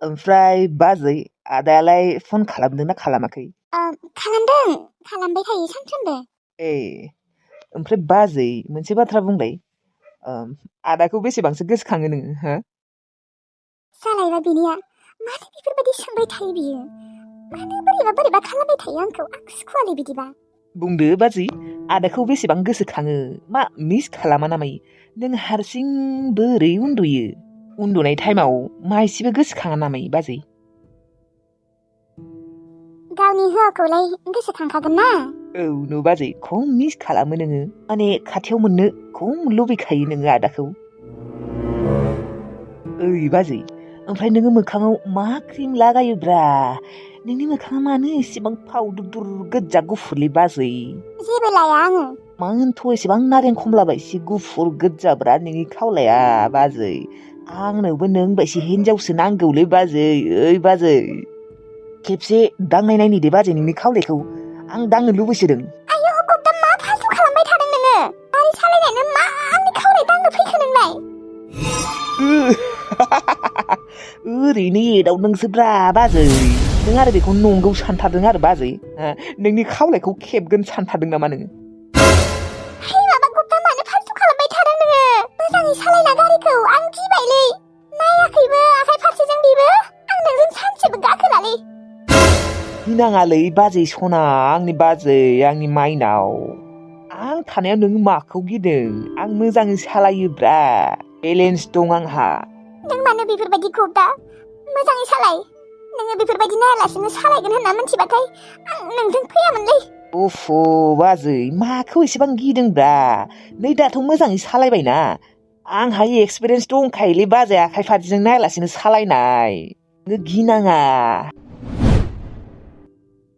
ओमफ्राय बाजै आदायालाय फन खालामदोंना खालामाखै? खालामदों खालामबाय थायो सानफ्रोमबो। ए ओमफ्राय बाजै मोनसे बाथ्रा बुंलाय आदाखौ बेसेबांसो गोसोखाङो नोङो हो? सालायबा बिनिया मानो बेफोरबायदि सोंबाय थायो बियो? मानो बोरैबा बोरैबा खालामबाय थायो आंखौ? आं सुखुवालै बिदिबा। बुंदो बाजै आदाखौ बेसेबां गोसोखाङो? मा मिस खालामा नामायो? नों हारसिं बोरै उन्दुयो? उन्दुनाय टाइमाव मा एसेबो गोसोखाङा नामायो बाजै? गावनि हौवाखौलाय गोसोखांखागोन ना? औ नु बाजै खम मिस खालामो नोङो माने खाथियाव मोननो खम लुबैखायो नोङो आदाखौ। ओइ बाजै ओमफ्राय नोङो मोखाङाव मा क्रिम लागायोब्रा? नोंनि मोखाङा मानो एसेबां फावदुर गोजा गुफुरलै बाजै? जेबो लाया आङो। मानोथ' एसेबां नारें खमला बायदि गुफुर गोजाब्रा नोंनि खावलाया बाजै? आंनोबो नों बायदि हिनजावसो नांगौलै बाजै। ओइ बाजै खेबसे दांनाय नायनि दे बाजै नोंनि खावलायखौ आं दांनो लुबैसोदों। आयौ गब्दा मा फालतु खालामबाय थादों नोङो? गारि सालायनायानो मा आंनि खावलाय दांनो फैखो नोंलाय? ओरैनो एदावदोंसोब्रा बाजै। नों आरो बेखौ नंगौ सानथारदों आरो बाजै? नोंनि खावलायखौ खेबगोन सानथारदों नामा नोङो? है माबा गब्दा मानो फालतु खालामबाय थादों नोङो? मोजाङै सालायना गारिखौ आं गिबायलै। नायाखैबो आखाइ फारसेजों बेबो। आं नोंजों सानसेबो गाखोलालै। गिनाङालै बाजै सना आंनि बाजै आंनि माइनाव। आं थानायाव नों माखौ गिदों? आं मोजाङै सालायोब्रा। बेलेन्स दं आंहा। नों मानो बेफोरबायदि गब्दा? मोजाङै सालाय। नोङो बेफोरबायदि नायालासिनो सालायगोन होनना मिथिबाथाय आं नोंजों फैयामोनलै। उफ बाजै माखौ एसेबां गिदोंब्रा? नै दाथ' मोजाङै सालायबायना। आंहा एक्सपिरियेन्स दंखायोलै बाजै आखाइ फारसेजों नायालासिनो सालायनाय। नों गिनाङा।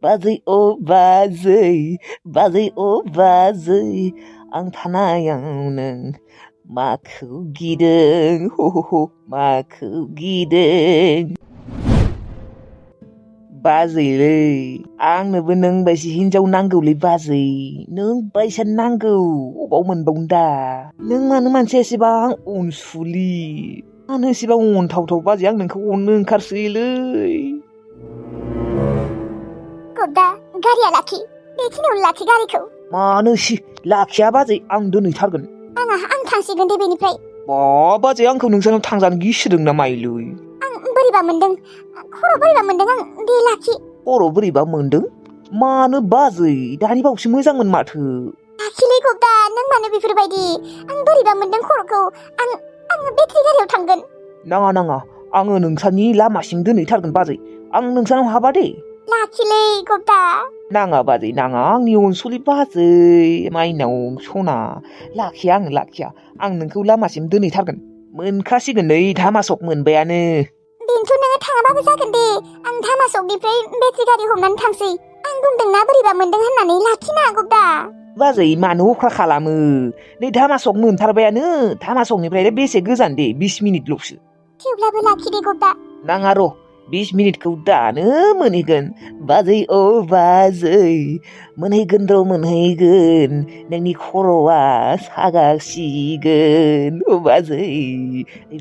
बाजै अ बाजै बाजै अ बाजै आं थानायाव नों माखौ गिदों? माखौ गिदों? बाजैलै आंनोबो नों बायदि हिनजाव नांगौलै बाजै। नों बायसा नांगौ अबाव मोनबावनो दा? नों मानो मानसिया एसेबां अनसुलि? मानो एसेबां अनथावथाव बाजै? आं नोंखौ अननो ओंखारसोयोलै। गब्दा गारिया लाखि। बेखिनियावनो लाखि गारिखौ। मानो लाखिया बाजै आं दोनहैथारगोन। आं थांसिगोन दे बेनिफ्राय। बाजै आंखौ नोंसानाव थांजानो गिसोदों ना मायोलै? आं बोरैबा मोनदों। खर' बोरैबा मोनदों आं। दे लाखि। खर' बोरैबा मोनदों? मानो बाजै? दानि बावैसो मोजांमोन माथो। लाखिलै गब्दा नों मानो बेफोरबायदि? आं बोरैबा मोनदों खर'खौ। आङो बेटारि गारियाव थांगोन। नाङा आङो नोंसानि लामासिम दोनहैथारगोन बाजै। आं नोंसानाव हाबा दे। लाखिलै गब्दा। नाङा बाजै नाङा आंनि अनसुलि बाजै माइनाव सना। लाखिया आं नोंखौ लामासिम दोनहैथारगोन। मोनखासिगोन नै धामासक मोनबायानो। बेनोथ' नोङो थाङाबाबो जागोन दे। आं धामासकनिफ्राय बेटारि गारि हमनानै थांसै। आं बुंदोंना बोरैबा मोनदों होननानै लाखिना गब्दा। बाजै मानो अख्रा खालामो? नै धामासक मोनथारबायानो। धामासकनिफ्राय बेसे गोजान दे 20 मिनिटल'सो। थेवब्लाबो लाखि दे गब्दा। नाङा र' 20 मिनिटखौ दानो मोनहैगोन। बाजै अ बाजै मोनहैगोन र' मोनहैगोन। नोंनि खर'आ सागासिगोन अ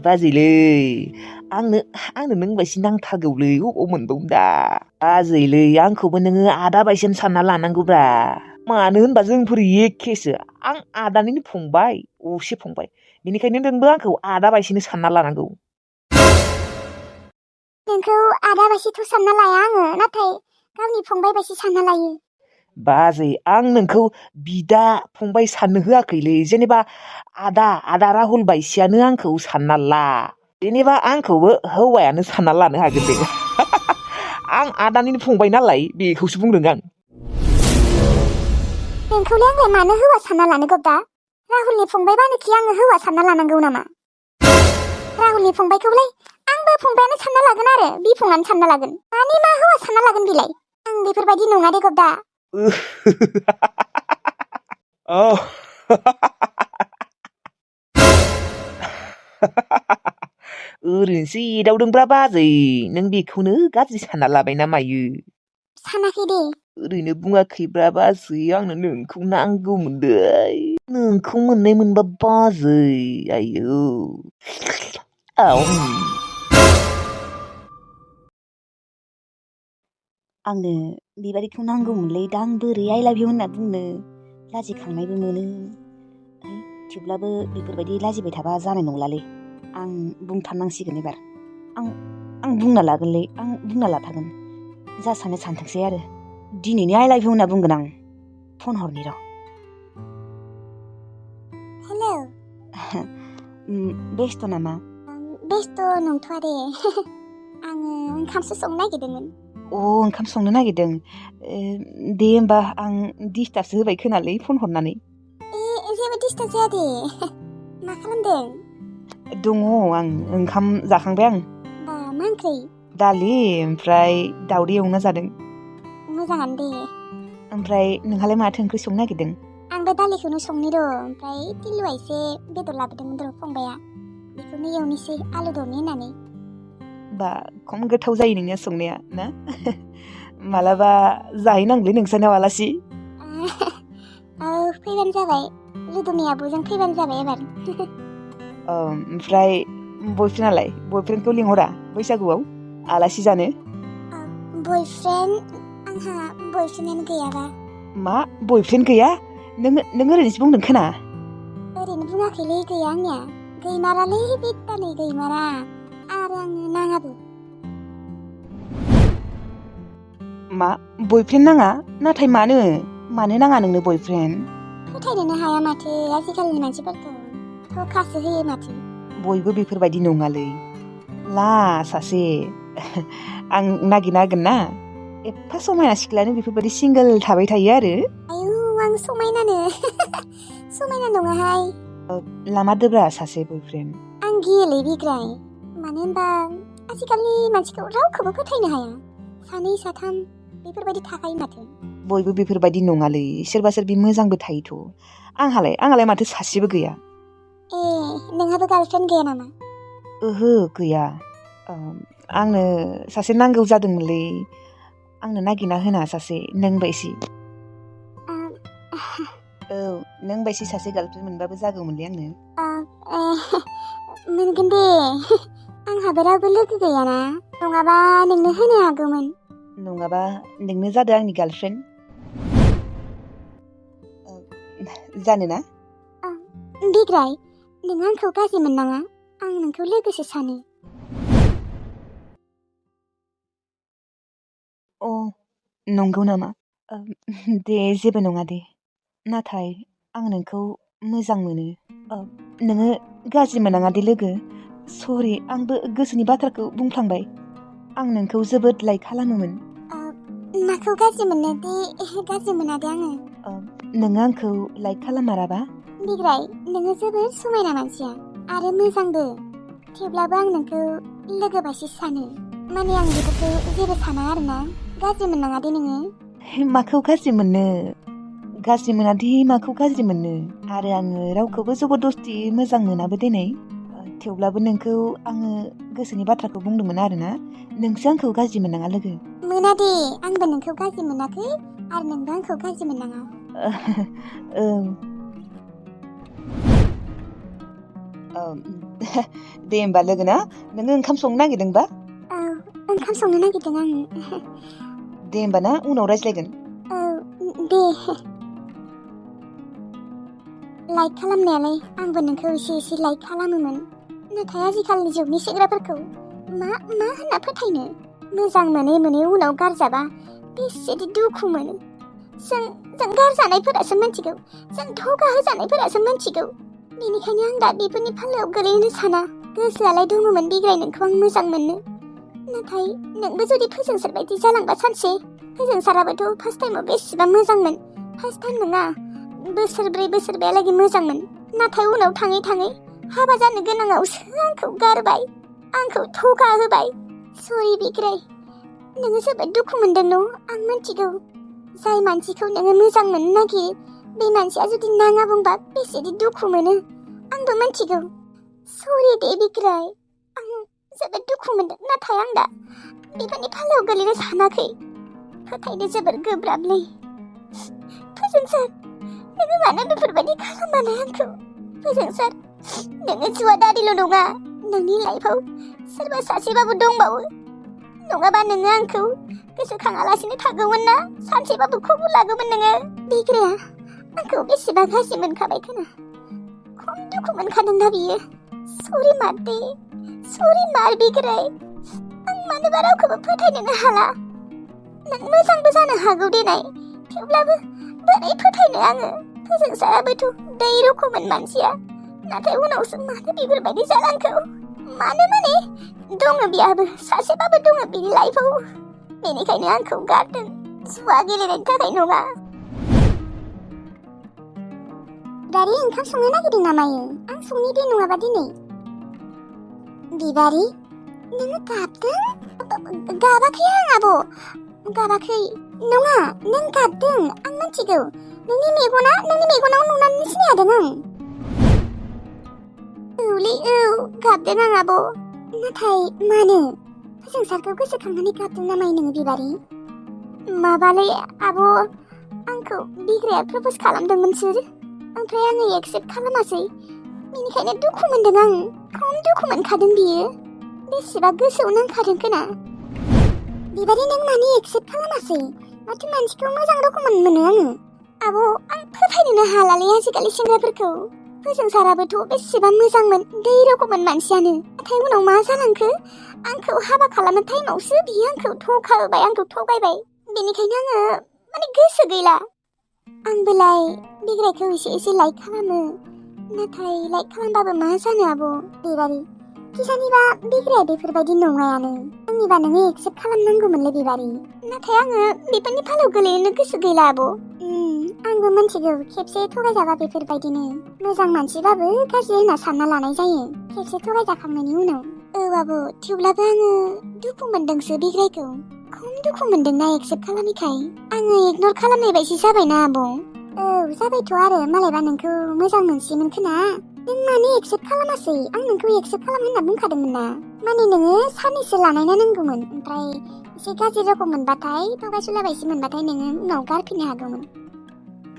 बाजैलै आंनो नों बायदि नांथारगौलै अबाव मोनबावनो दा? बाजैलै आंखौबो नोङो आदा बायदिनो सानना लानांगौब्रा। मानो होनबा जोंफोर एखेसो। आं आदानिनो फंबाय असे फंबाय। बेनिखायनो नोंबो आंखौ आदा बायदिनो सानना लानांगौ। नोंखौ आदा बायदिथ' सानना लाया आङो, नाथाय गावनि फंबाय बायदि सानना लायो। बाजै आं नोंखौ बिदा फंबाय साननो होआखैलै। जेनेबा आदा राहुल बायदियानो आंखौ सानना ला। जेनेबा आंखौबो हौवायानो सानना लानो हागोन दे। आं आदानिनो फंबाय नालाय बेखौसो बुंदों आं। नोंखौलाय आंलाय मानो हौवा सानना लानो गब्दा? राहुलनि फंबायबानोखि आङो हौवा सानना लानांगौ नामा? राहुलनि फंबायखौलाय आंबो फंबायानो सानना लागोन आरो बिफङानो सानना लागोन। माने मा हौवा सानना लागोन बिलाय? आं बेफोरबायदि नङा दे गब्दा। ओरैनोसो एदावदोंब्रा बाजै। नों बेखौनो गाज्रि सानना लाबाय ना मायो? सानाखै दे। ओरैनो बुङाखैब्रा बाजै आंनो नोंखौ नांगौमोन दै। नोंखौ मोननाय मोनबा बाजै आयौ। आंनो बेबादिखौ नांगौमोनलै दा आं बोरै आइ लाभ इउ होनना बुंनो लाजिखांनायबो मोनो थेवब्लाबो बेफोरबायदि लाजिबाय थाबा जानाय नंलालै आं बुंथारनांसिगोन एबार आं बुंना लागोनलै आं बुंना लाथागोन जा सानो सानथोंसै आरो दिनैनो आइ लाभ इउ होनना बुंगोन आं फन हरनि र' हेलौ बेस्थ' नामा बेस्थ' नंथ'आ दे आङो ओंखामसो संनो नागिरदोंमोन ओंखाम संनो नागिरदों दे होमबा आं डिस्टार्बसो होबाय खोनालै फन हरनानै जेबो डिस्टार्ब जाया दे मा खालामदों दङ आं ओंखाम जाखांबाय आं बा मा ओंख्रि दालि ओमफ्राय दावदै एवना जादों मोजाङानो दे ओमफ्राय नोंहालाय माथो ओंख्रि संनो नागिरदों आंबो दालिखौनो संनि र' ओमफ्राय टिलुआ एसे बेदर लाबोदोंमोन र' फंबाया बेखौनो एवनोसै आलु दरनै होननानै बा खम गोथाव जायो नोंनिया संनाया ना मालाबा जाहैनांगौलै नोंसानाव आलासि फैबानो जाबाय लुदुनि आब'जों फैबानो जाबाय एबार ओमफ्राय बयफ्रेन्डखौ लिंहरा बैसागुआव आलासि जानो बयफ्रेन्ड आंहा बयफ्रेन्डआनो गैयाबा मा बयफ्रेन्ड गैया नों ओरैनोसो बुंदों खोना ओरैनो बुङाखैलै गैया आंनिया गैमारालै बिद्दानै गैमारा आरो आंनो नाङाबो मा बयफ्रेन्ड नाङा नाथाय मानो नाङा नोंनो बयफ्रेन्ड फोथायनोनो हाया माथो आजिखालिनि मानसिफोरखौ धोखासो होयो माथो बयबो बेफोरबायदि नङालै ला सासे आं नागिरना होगोन ना एफा समायना सिख्लायानो बेफोरबायदि सिंगोल थाबाय थायो आरो आयौ आं समायनानो समायना नङाहाय लामारदोब्रा सासे बयफ्रेन्ड आं गियोलै बिग्राय मानो होनबा आजिखालिनि मानसिखौ रावखौबो फोथायनो हाया सानै साथाम बेफोरबायदि थाखायो माथो बयबो बेफोरबायदि नङालै सोरबा सोरबि मोजांबो थायोथ' आंहालाय माथो सासेबो गैया नोंहाबो गार्लफ्रेन्ड गैया नामा ओहो गैया आंनो सासे नांगौ जादोंमोनलै आंनो नागिरना होना सासे नों बायदि नों बायदि सासे गार्लफ्रेन्ड मोनबाबो जागौमोनलै आंनो मोनगोन दे आंहाबो रावबो लोगो गैयाना नङाबा नोंनो होनो हागौमोन नङाबा नोंनो जादो आंनि गार्लफ्रेन्ड जानोना बिग्राय नों आंखौ गाज्रि मोननाङा आं नोंखौ लोगोसो सानो नंगौ नामा दे जेबो नङा दे नाथाय आं नोंखौ मोजां मोनो नोङो गाज्रि मोनाङा दे लोगो सरि आंबो गोसोनि बाथ्राखौ बुंफ्लांबाय आं नोंखौ जोबोद लाइक खालामोमोन माखौ गाज्रि मोननो दे गाज्रि मोना दे आङो नोङो आंखौ लाइक खालामाराबा बिग्राय नोङो जोबोद समायना मानसिया आरो मोजांबो थेवब्लाबो आं नोंखौ लोगो बायदि सानो माने आं बेफोरखौ जेबो साना आरोना गाज्रि मोननाङा दे नोङो माखौ गाज्रि मोननो गाज्रि मोनादि माखौ गाज्रि मोननो आरो आङो रावखौबो जबरदस्ति मोजां मोनाबो दिनै थेवब्लाबो नोंखौ आङो गोसोनि बाथ्राखौ बुंदोंमोन आरोना नोंसो आंखौ गाज्रि मोननाङा लोगो मोना दे आंबो नोंखौ गाज्रि मोनाखै आरो नोंबो आंखौ गाज्रि मोननाङा दे होमबा लोगो ना नोङो ओंखाम संनो नागिरदोंबा ओंखाम संनो नागिरदों आं दे होमबा ना उनाव रायज्लायगोन दे लाइक खालामनायालाय आंबो नोंखौ एसे लाइक खालामोमोन नाथाय आजिखालिनि जुगनि सेंग्राफोरखौ मा होनना फोथायनो मोजां मोनै उनाव गारजाबा बेसेदि दुखु मोनो जों गारजानायफोरासो मिथिगौ जों धोखा होजानायफोरासो मिथिगौ बेनिखायनो आं दा बेफोरनि फालायाव गोलैनो साना गोसोआलाय दङमोन बिग्राय नोंखौ आं मोजां मोननो नाथाय नोंबो जुदि फोजोंसारबायदि जालांबा सानसे फोजोंसाराबोथ' फार्स्ट टाइमाव बेसेबा मोजांमोन फार्स्ट टाइम नङा बोसोरबायालागै मोजांमोन नाथाय उनाव थाङै हाबा जानो गोनाङावसो आंखौ गारबाय आंखौ धोखा होबाय सरि बिग्राय नोङो जोबोद दुखु मोनदों न' आं मिथिगौ जाय मानसिखौ नोङो मोजां मोननो नागिरो बे मानसिया जुदि नाङा बुंबा बेसेदि दुखु मोनो आंबो मिथिगौ सरि दे बिग्राय आं जोबोद दुखु मोनदों नाथाय आं दा बेफोरनि फालायाव गोलैनो सानाखै फोथायनो जोबोद गोब्राबलै फोजोंसार नोङो मानो बेफोरबायदि खालामबालाय आंखौ फोजोंसार नोङो जुवादारिल' नङा नोंनि लाइफआव सोरबा सासेबाबो दंबावो नङाबा नोङो आंखौ गोसोखाङालासिनो थागौमोन ना सानसेबाबो खबर लागौमोन नोङो बिग्राया आंखौ बेसेबा गाज्रि मोनखाबाय खोना खम दुखु मोनखादों दा बियो सरि मारदे सरि मार बिग्राय आं मानोबा रावखौबो फोथायनोनो हाला नों मोजांबो जानो हागौ देनाय थेवब्लाबो बोरै फोथायनो आङो फोजोंसाराबोथ' दै रखममोन मानसिया नाथाय उनावसो मानो बेफोरबायदि जालांखो मानो माने दङ बिहाबो सासेबाबो दङ बिनि लाइफआव बेनिखायनो आंखौ गारदों जुवा गेलेनायनि थाखाय नङा बिबारि ओंखाम संनो नागिरदों नामायो आं संनि दे नङाबा दिनै बिबारि नोङो गाबदों गाबाखै आं आब' गाबाखै नङा नों गाबदों आं मिथिगौ नोंनि मेगनाव नुनानै सिनायदों आं औलै औ गाबदों आं आब' नाथाय मानो फोजोंसारखौ गोसोखांनानै गाबदों नामाय नोङो बिबारि माबालै आब' आंखौ बिग्राया प्रप'ज खालामदोंमोनसो ओमफ्राय आङो एक्सेप्ट खालामासै बेनिखायनो दुखु मोनदों आं खम दुखु मोनखादों बियो बेसेबा गोसोआव नांखादों खोना बिबारि नों मानो एक्सेप्ट खालामासै माथो मानसिखौ मोजां रखम मोनो आङो आब' आं फोथायनोनो हालालै आजिखालि सेंग्राफोरखौ फोजोंसाराबोथ' बेसेबा मोजांमोन दै रखममोन मानसियानो नाथाय उनाव मा जालांखो आंखौ हाबा खालामनो टाइमावसो बियो आंखौ थगायबाय आंखौ थगायबाय बेनिखायनो आङो माने गोसो गैला आंबोलाय बिग्रायखौ एसे लाइक खालामो नाथाय लाइक खालामबाबो मा जानो आब' बिबारि किजानिबा बिग्राया बेफोरबायदि नङायानो आंनिबा नोङो एक्सेप्ट खालामनांगौमोनलै बिबारि नाथाय आङो बेफोरनि फालाव गोलैनो गोसो गैला आब' आंबो मिथिगौ खेबसे थगायजाबा बेफोरबायदिनो मोजां मानसिबाबो गाज्रि होनना सानना लानाय जायो खेबसे थगायजाखांनायनि उनाव औ आब' थेवब्लाबो आङो दुखु मोनदोंसो बिग्रायखौ खम दुखु मोनदोंना एक्सेप्ट खालामिखाय आङो इगनर खालामनाय बायदि जाबायना आब' औ जाबायथ' आरो मालायबा नोंखौ मोजां मोनसिमोन खोना नों मानो एक्सेप्ट खालामासै आं नोंखौ एक्सेप्ट खालाम होनना बुंखादोंमोन ना माने नोङो साननैसो लानायना नांगौमोन ओमफ्राय एसे गाज्रि रखम मोनबाथाय थगायसुलाबायसि मोनबाथाय नोङो उनाव गारफिननो हागौमोन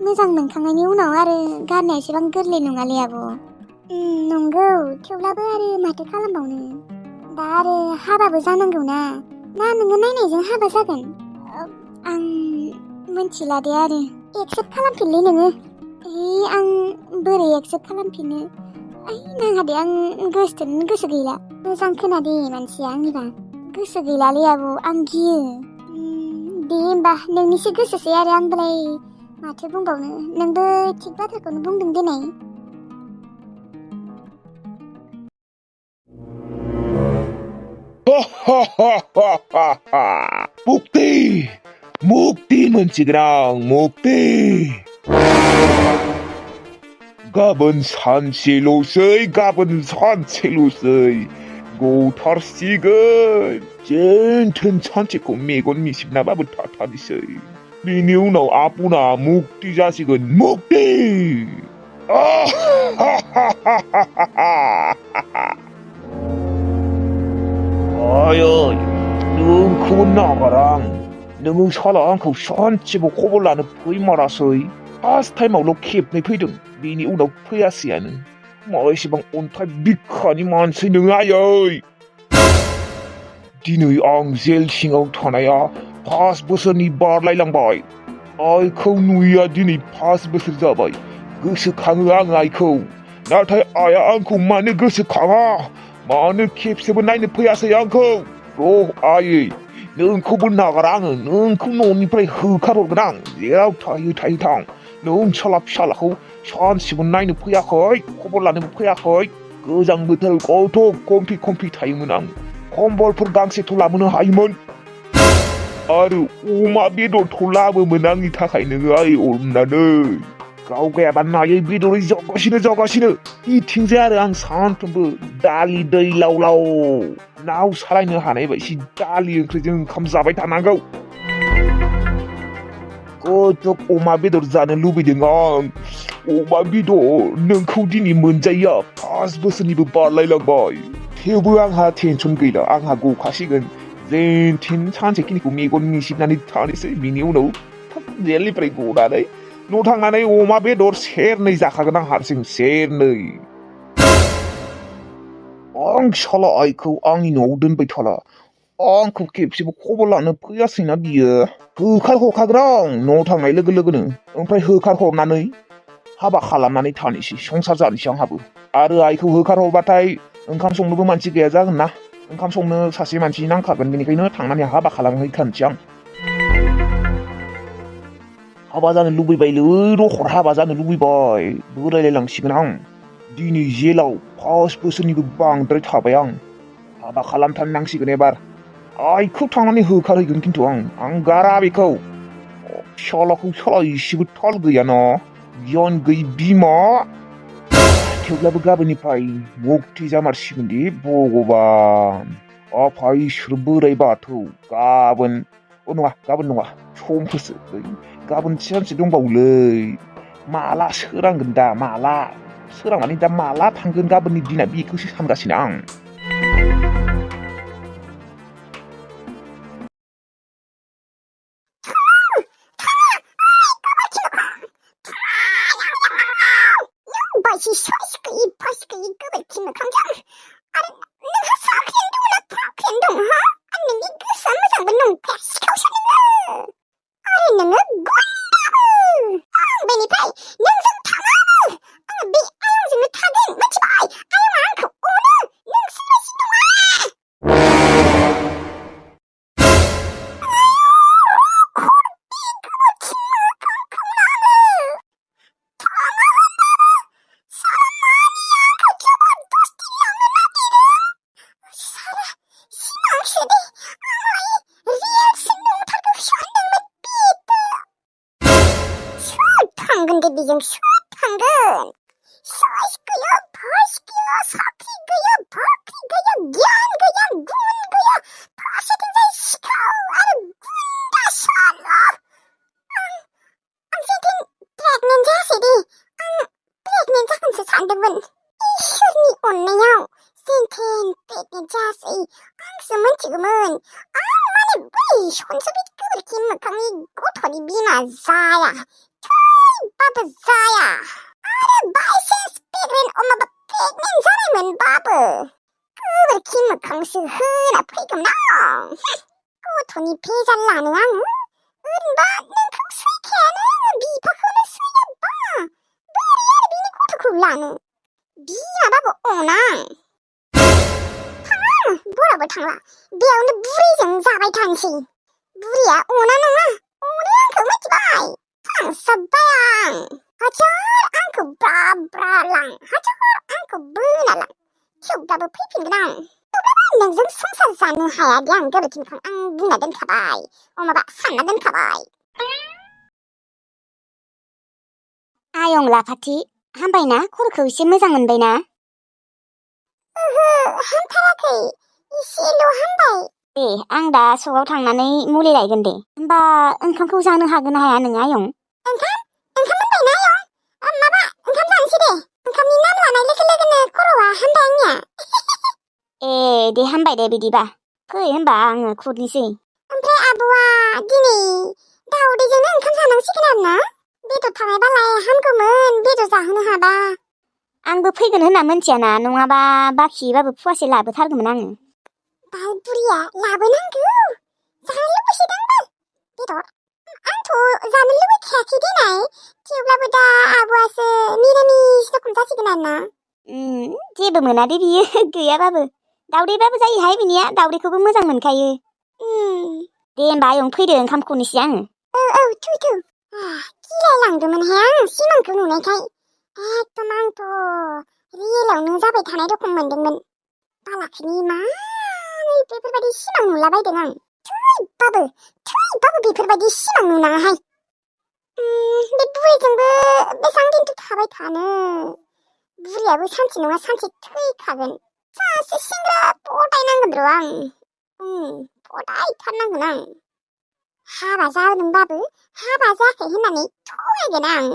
मोजां मोनखांनायनि उनाव आरो गारनाया एसेबां गोरलै नङालै आब' नंगौ थेवब्लाबो आरो माथो खालामबावनो दा आरो हाबाबो जानांगौ ना नोङो नायनायजों हाबा जागोन आं मिथिला दे आरो एक्सेप्ट खालामफिनलै नोङो आं बोरै एक्सेप्ट खालामफिनो नाङा दे आं गोसो गैला मोजां खोनादे मानसिया आंनिबा गोसो गैलालै आब' आं गियो दे होमबा नोंनिसो गोसोसै आरो आंबोलाय माथो बुंबावनो नोंबो थिग बाथ्राखौनो बुंदों दिनै मुक्ति मोनसिगोन मुक्ति गाबोन सानसेल'सै गथारसिगोन जेनथेन सानसेखौ मेगन मिसिबनाबाबो थाथारनोसै बेनि उनाव आपुना मुक्ति जासिगोन मुक्ति आयै नोंखौबो नागारा आं नोङो साला आंखौ सानसेबो खबर लानो फैमारासै फार्स्ट टाइमावल' खेबनै फैदों बेनि उनाव फैयासैयानो मा एसेबां अन्थाइ बिखानि मानसि नोङो आयै दिनै आं जेल सिङाव थानाया 5 बोसोरनि बारलायलांबाय आइखौ नुयैया दिनै 5 बोसोर जाबाय गोसोखाङो आं आइखौ नाथाय आइया आंखौ मानो गोसोखाङा मानो खेबसेबो नायनो फैयासै आंखौ आयै नोंखौबो नागारा आङो नोंखौ न'निफ्राय होखारहरगोन आं जेराव थायो थां नों साला फिसालाखौ सानसेबो नायनो फैयाखै खबर लानोबो फैयाखै गोजां बोथोर गथ' कमफि थायोमोन आं कम्बलफोर गांसेथ' लाबोनो हायोमोन आरो अमा बेदरथ' लाबोमोन आंनि थाखाय नोङो आइ अननानै गावगायाबा नायै बेदरै जागासिनो बिथिंजाय आरो आं सानफ्रोमबो दालि दै लाव नाव सालायनो हानाय बायदि दालि ओंख्रिजों ओंखाम जाबाय थानांगौ गजब अमा बेदर जानो लुबैदों आं अमा बेदर नोंखौ दिनै मोनजायैया 5 बोसोरनिबो बारलायलांबाय थेवबो आंहा टेनसन गैला आंहा गखासिगोन जेनथेन सानसेखिनिखौ मेगन मिसिबनानै थानोसै बिनि उनाव जेलनिफ्राय गनानै न' थांनानै अमा बेदर सेरनै जाखागोन आं हारसिं सेरनै आं साला आइखौ आंनि न'आव दोनबाय थाला आंखौ खेबसेबो खबर लानो फैयासैना बियो होखारहरखाग्रां न'आव थांनाय लोगो लोगोनो ओमफ्राय होखारहरनानै हाबा खालामनानै थानोसै संसार जानोसै आंहाबो आरो आइखौ होखारहरबाथाय ओंखाम संनोबो मानसि गैया जागोन ना ओंखाम संनो सासे मानसि नांखागोन बेनिखायनो थांनानै हाबा खालामहैखानोसै आं हाबा जानो लुबैबायलै रखर हाबा जानो लुबैबाय बोरायलायलांसिगोन आं दिनै जेलाव 5 बोसोरनिबो बांद्राय थाबाय आं हाबा खालामथारनांसिगोन एबार आइखौ थांनानै होखारहैगोन खिन्थु आं गारा बेखौ फिसालाखौ साला इसेबो थाल गैयाना गियान गैयि बिमा थेवब्लाबो गाबोननिफ्राय मुक्ति जामारसिगोनदि भगबान आफा इसोर बोराइ बाथौ गाबोन नङा समफोरसो गाबोन सानसे दंबावोलै माला सोरांगोन दा माला सोरांनानै दा माला थांगोन गाबोननि दिना बेखौसो सानगासिनो आं बायसि साइस गैयि फास गैयि गोबोरखि मोखांजों आरो नोंहा साख्रियानो दं ना फाख्रियानो दं हा आरो नोंनि गोसोआ मोजांबो नंखाया सिखावसो नोङो आरो नोङो गुन्दाबो आं बेनिफ्राय नोंजों थाङाबो आङो बे आयंजोंनो थागोन मिथिबाय आयंआ आंखौ अनो नोंसो बायदि नङा थांगोन दे बेजों सोर थांगोन साइस गैया फास गैया साख्रि गैया बाख्रि गैया गियान गैया गुन गैया फारसेथिंजाय सिखाव आरो गुन्दा साला आं जेदिन प्रेगनेन्ट जायासै दे आं प्रेगनेन्ट जागोनसो सानदोंमोन इसोरनि अननायाव जेनथेन प्रेगनेन्ट जायासै आंसो मिथिगौमोन आं माने बै सनसो बे गोबोरखि मोखांनि गथ'नि बिमा जाया बाबो जाया आरो बायसेन्स प्रेगनेन्ट जानायमोनबाबो गोबोरखि मोखांसो होना फैगौमोन आं गथ'नि भेजाल लानो आङो ओरैनोबा नोंखौ सैखायानो बिफाखौनो सैयाबा बोरै आरो बिनि गथ'खौ लानो बिमाबाबो अना थाङा बराबो थांला बेयावनो बुरैजों जाबाय थानोसै बुरैया अना नङा अनो आंखौ मिथिबाय थांसाबबाय आं हाजार आंखौ ब्रा ब्रा लां हाजार आंखौ बोना लां थेवब्लाबो फैफिनगोन आं थेवब्लाबो नोंजों संसार जानो हायादि आं गोबोरखि मोखां आं बुंना दोनखाबाय माबा सानना दोनखाबाय आयं लाफाथि हामबायना खर'खौ एसे मोजां मोनबायना ओहो हामथाराखै एसेल' हामबाय दे आं दा सकाव थांनानै मुलि लायगोन दे होमबा ओंखामखौ जानो हागोन ना हाया नोङो आयं ओंखाम मोनबायना आयं माबा ओंखाम जानोसै दे ओंखामनि नाम लानाय लोगो लोगोनो खर'आ हामबाय आंनिया ए दे हामबाय दे बिदिबा फै होमबा आङो खुरनोसै ओमफ्राय आब'आ दिनै दाउदैजोंनो ओंखाम जानांसिगोन आरो ना बेदर थानायबालाय हामगौमोन बेदर जाहोनो हाबा आंबो फैगोन होनना मोनथियाना नङाबा बाखिबाबो फुवासे लाबोथारगौमोन आङो बाल बुरिया लाबोनांगौ जानो लुबैसोदोंबो बेदर आंथ' जानो लुबैखायाखै देनाय थेवब्लाबो दा आब'आसो निरामिस रखम जासिगोन आरो ना जेबो मोना दे बियो गैयाबाबो दाउदैबाबो जायोहाय बिनिया दाउदैखौबो मोजां मोनखायो दे होमबा आयं फैदो ओंखाम खुरनोसै आङो औ थु गिलायलांदोंमोनहाय आं सिमांखौ नुनायखाय एकदम आंथ' रियेलावनो जाबाय थानाय रखम मोनदोंमोन बालाखिनि मानै बेफोरबायदि सिमां नुलाबायदों आं थैबाबो बेफोरबायदि सिमां नुनाङाहाय बे बुरैजोंबो बेसेबां दिनथ' थाबाय थानो बुरैयाबो सानसे नङा सानसे थैखागोन सासे सेंग्रा पटायनांगोन र' आं पटायथारनांगोन आं हाबा जादोंबाबो हाबा जायाखै होननानै थगायगोन आं